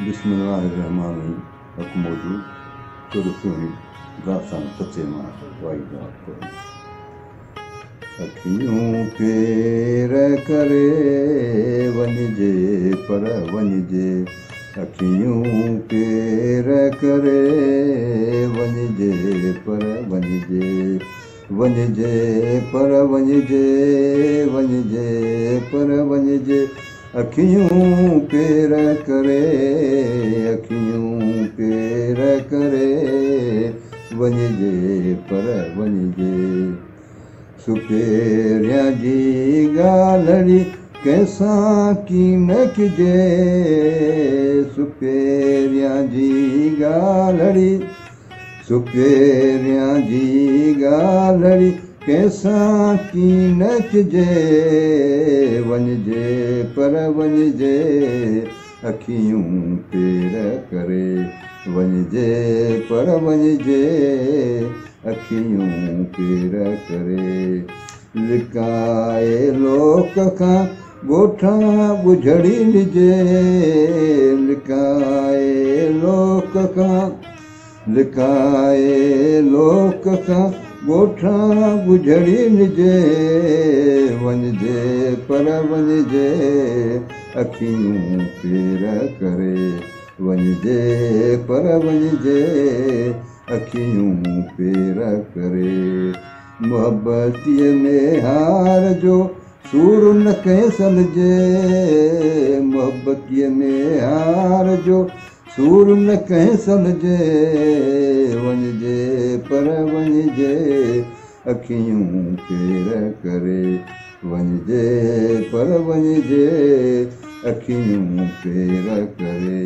بسم الله الرحمٰن الرحيم حق موجود سر سهڻي داستان سچي مان وائي جواب ڪونهي. اکيون ڦير ڪري وڃجي پر وڃجي اکيون ڦير ڪري وڃجي پر وڃجي وڃجي پر وڃجي وڃجي پر وڃجي اکيون ڦير ڪري اکيون ڦير ڪري وڃجي پر وڃجي سپيريان جي ڳالهڙي ڪنهن سان ڪين ڪجي سپيريان جي ڳالهڙي سپيريان جي ڳالهڙي ڪنهن سان ڪين ڪجي وڃجي پر وڃجي اکيون پير ڪري وڃجي پر وڃجي اکيون پير ڪري لڪائي لوڪ کان ڳوٺان ڳجهڙي ڏجي لڪائي لوڪ کان لڪائي لوڪ کان ڳوٺان ڳجهڙي ڏجي وڃجي پر وڃجي اکيون پير ڪري وڃجي پر وڃجي اکيون پير ڪري محبتيء ۾ هار جو سور نه ڪنهن سلجي محبتيء ۾ هار جو سور نه ڪنهن سلجي وڃجي پر وڃجي اکيون ڦير ڪري وڃجي پر وڃجي اکيون ڦير ڪري.